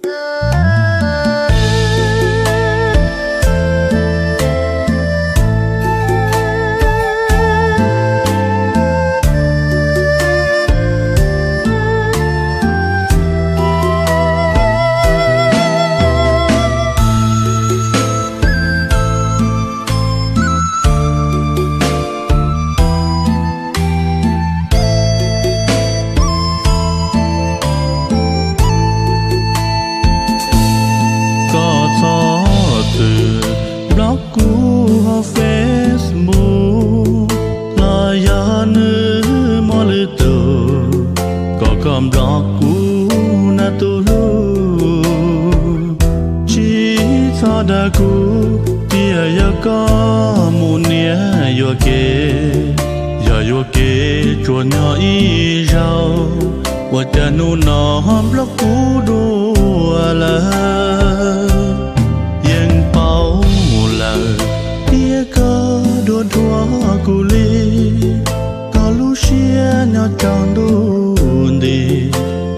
Koj txhob txwm nplob kuv hauv Facebook los yog nws muaj lwm tus, kom koj nplob kuv na tus hlub. Tsis txhob dag kuv tias yog koj mus niam yuam kev, yog yuam kev tsuas nyob ib zaug, ua cas hnub no nplob kuv dua lawm. Yeej paub lawm tias koj dua dua kuv li, koj lub siab nyob tsaus ntuj nti,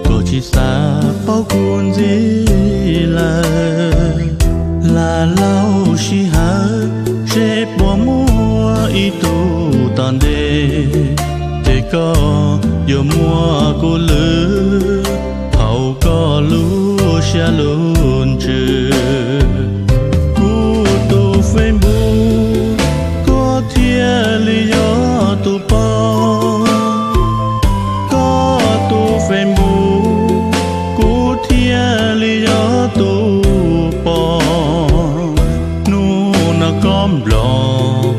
koj tsis xav paub kuv ntxiv lawm. Lam laug sij hawm seb puas muaj ib tug tom ntej, ces koj yuav muaj kuv lwm thaum koj lub siab lub ntsws. Kuv tus Facebook koj thiaj li yog tus pom, koj tus Facebook kuv thiaj li yog tus pom. Hnub no koj nplob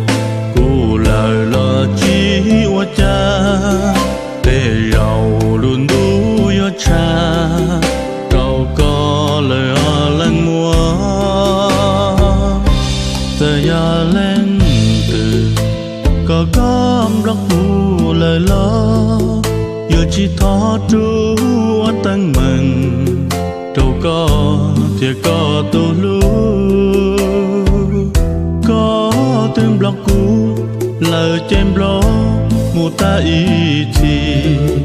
kuv lawm los tsis ua cas, tej zaum lub ntuj yuav tshaj rau koj lawm os leej muam. Txawm yog leej twg kom koj nplob kuv lawm los yuav tsis thov rub ua teeb meem rau koj thiab koj tus hlub. Koj twb nplob kuv lawm ces nplob mus tag ib txhis,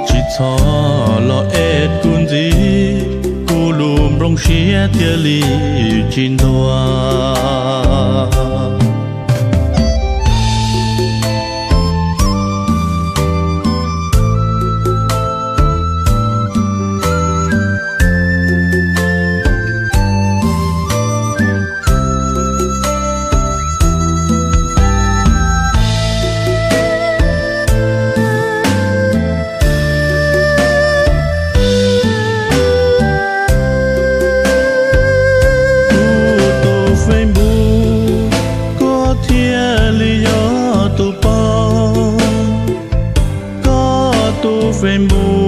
tsis txhob los es kuv ntxiv, kuv lub nplooj siab thiaj li tsis ntuag. Kuv tus Facebook koj thiaj li yog tus pom, koj tus Facebook